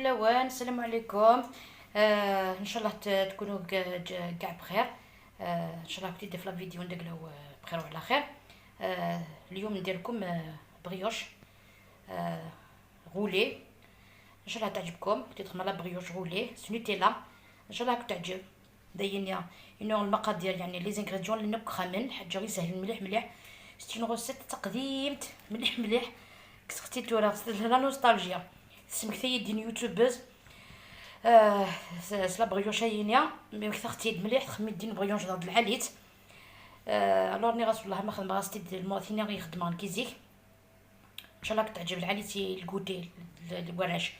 فلاون، السلام عليكم. ان شاء الله تكونوا كاع بخير. ان شاء الله كنتي في la vidéo ندقلو بخير وعلى خير. اليوم ندير لكم بريوش roulée، ان شاء الله تعجبكم. كنتي تخدم la brioche roulée س نوتيلا، ان شاء الله تعجب. داين انو المقادير يعني les ingrédients اللي نبخا من حاجة غير سهل مليح مليح. c'est une recette تقديمت مليح مليح. كسختي تورا la nostalgie سمكتي دين يوتيوبرز س la brioche هينيا mais كثختي مليح تخمي دين بريوش ضد العليت. Alors ني غاس والله ما خدم غاستي المواطنين غير يخدم كيزيك. ان شاء الله تعجب العليتي ال goûter الوراش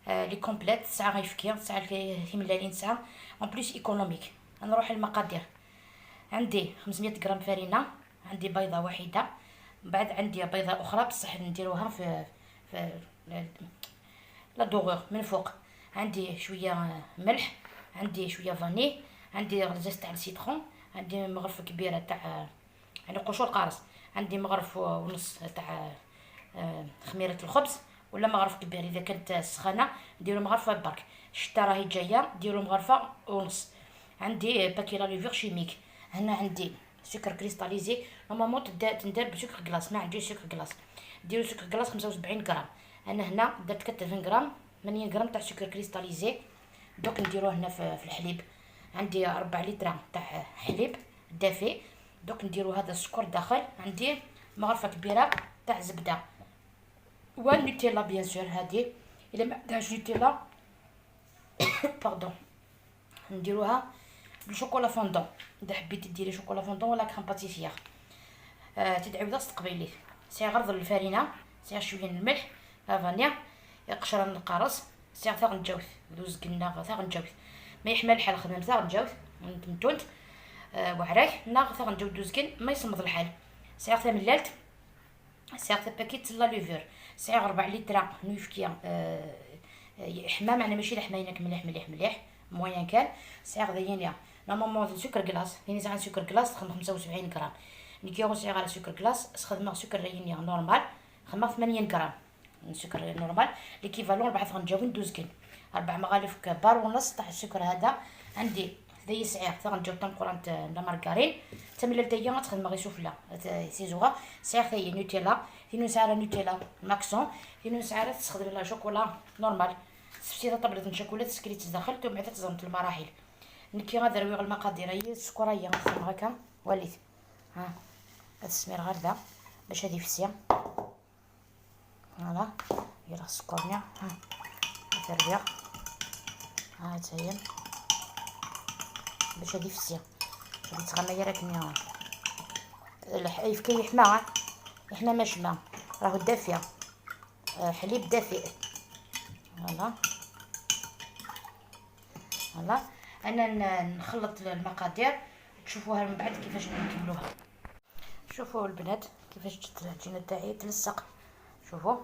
les complètes ساعة غيفكي ساعة ثملالين ساعة en plus économique. نروح للمقادير. عندي 500 غرام فرينه، عندي بيضة واحده، من بعد عندي بيضة اخرى بصح نديروها في la dorure من فوق. عندي شوية ملح، عندي شوية vanille، عندي zeste تاع ال citron، عندي مغرفه كبيرة تاع يعني قشور قارص، عندي مغرف ونص تاع خميره الخبز ولا مغرف كبير. اذا كانت سخانه ديروا مغرفه برك، الشتا راهي جاية ديروا مغرفه ونص. عندي paquet la levure chimique. هنا عندي sucre cristallisé، normalement تندار ب sucre glace، ما عنديش sucre glace، ديروا sucre glace 75 غرام. انا هنا درت 80 غرام، 80 غرام تاع sucre cristallisé. دوك نديروه هنا في الحليب. عندي 4 لتر تاع حليب دافئ، دوك نديرو هذا السكر داخل. عندي مغرفه كبيرة تاع زبدة والنوتيلا bien sûr. هادي الا ما عندهاش نوتيلا pardon نديروها بال chocolat fondant. اذا حبيتي ديري chocolat fondant ولا crème pâtissière. تدعيو داس تقبيلي سي غرض الفرينة، سي شوية الملح، vanille، قشرة القارص، سي ثاغ دوز قلنا ثاغ نجاوت ما يحمل الحال خدمة ثاغ نجاوت نتونت وعراك ناغ ثاغ نجاوت دوزكن ما يصمد الحال. سي ثاملالت، سي paquet la levure، سي 4 لتر نوفكيا حما معنا ماشي لحماينك مليح مليح مليح moyen كان. سي غدينيا normalement sucre glace ثاني ساعة sucre glace تخدم 75 غرام. نكيغو سي على sucre glace خدمة سكر رينيا normal خدمة 80 غرام سكر normal l'équivalent 4 غنجاوين دوزكن 4 مغالف كبار ونص تاع السكر هذا. عندي ذي سعير تا غنجاو تنقرانت la margarine تملل تاهي تخدم غير سفلى سيزوغا. سعير ثاي نوتيلا ثينو سعر نوتيلا ماكسون ثينو سعر تستخدم la chocolat normal سفتي طبلة شوكولا تسكري تدخل ثم بعد تزمت المراحل. نكي غادي نروي المقادير هي السكر هي غنخدم هكا وليت ها هاد السمير غير ذا باش هادي فسيه voilà يلا السكر ها تربيع ها تاهي باش هادي فسيه باش تغمى راك نيا يفكي يحمى يحمى ماشما راهو دافيه حليب دافئ. voilà voilà انا نخلط المقادير تشوفوها من بعد كيفاش نكملوها. شوفوا البنات كيفاش جات العجينة تاعي تلصق. شوفوا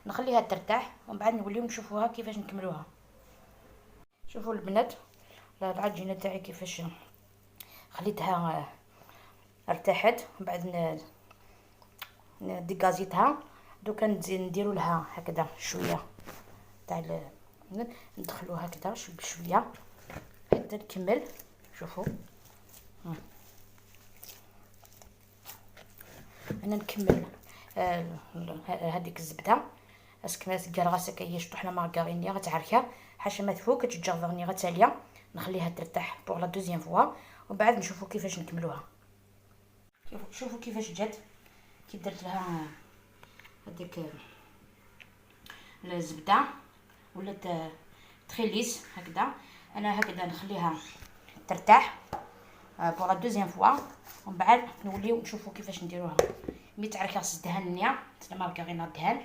نخليها ترتاح ومن بعد نوليو نشوفوها كيفاش نكملوها. شوفوا البنات العجينة تاعي كيفاش خليتها ارتاحت ومن بعد ديغازيتها. دوكا نزيد نديرو لها هكذا شوية تاع ندخلو هكذا شوية بشوية حتى نكمل. شوفوا انا نكمل هذيك الزبدة اسك ما تقال راسك هي شطو حنا مارغرين غتعركها حاشا ما تفوك تجرضني غتاليه. نخليها ترتاح pour la deuxième fois ومن بعد نشوفوا كيفاش نكملوها. شوفوا كيفاش جات كي درت لها هذيك الزبدة ولات très lisse هكذا. انا هكذا نخليها ترتاح pour la deuxième fois ومن بعد نوليو نشوفوا كيفاش نديروها. مي تعرف خاص الدهن نيا مارغرين الدهن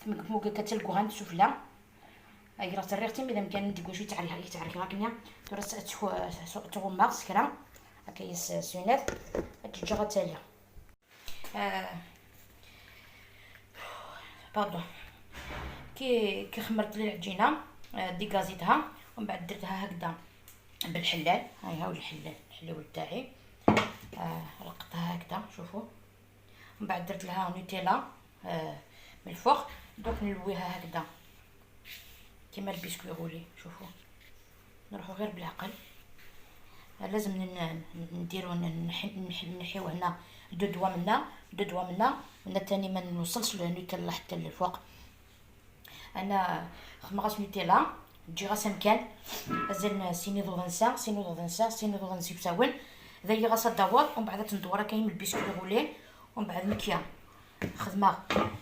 ثم موكا كتلقوها نتسفلا اي راه تريختي ميدا كان نديكو شي تعريها يتعرف هكنيا تورا تغمر سكرا هكا سونات تجي غتاليه. pardon كي خمرت لي العجينة ديغازيتها ومن بعد درتها هكذا بالحلال. هاي هاو الحلال الحلول تاعي رقتها هكذا شوفوا. من بعد درت لها نوتيلا من الفوق. دوك نلويها هكذا. كيما ال biscuit roulé. شوفوا نروحو غير بالعقل، لازم نديرو نحيو هنا deux doigts منا، deux doigts منا، منا تاني ما نوصلش النوتيلا حتى للفوق. انا خمغاس نوتيلا تجي غاس مكان ازال سيني ضوضنسا سيني ضوضنسا سيني ضوضنسي بساون ذا غاس الدور، ومن بعد تندورا كاين ال biscuit roulé. ومن بعد مكيا خدمة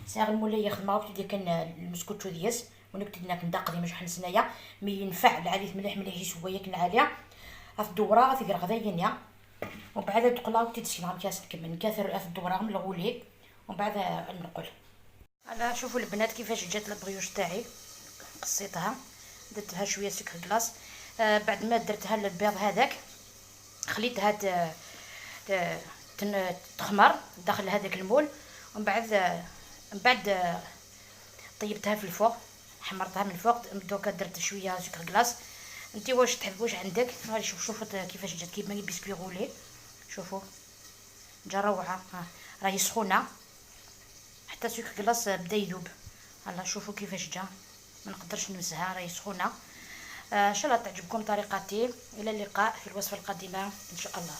ساغ المولاي خدمة وقت كان المسكوتشو دياس ونكتب لك ندق ديما شحال سنايا mais ينفع العالي مليح مليح يسوى ياك العالية الدورة غادي غدا ومن بعد تقلا وتتسمع مكاس نكمل نكاثر الدورة من ال roulé ومن بعد نقل. انا شوفوا البنات كيفاش جات البغيوش تاعي، قصيتها درت لها شوية sucre glace. بعد ما درتها البيض هذاك خليتها تخمر داخل هذاك ال moule، ومن بعد طيبتها في ال four، حمرتها من الفوق. دوكا درت شوية sucre glace. انت واش تحب واش عندك. شوف شوفوا كيفاش جات كيما biscuit roulé. شوفوا جا روعه، ها راهي سخونة حتى sucre glace بدا يذوب. هلا شوفوا كيفاش جا، ما نقدرش نمسها راهي سخونة. ان شاء الله تعجبكم طريقتي. الى اللقاء في الوصفة القادمة ان شاء الله.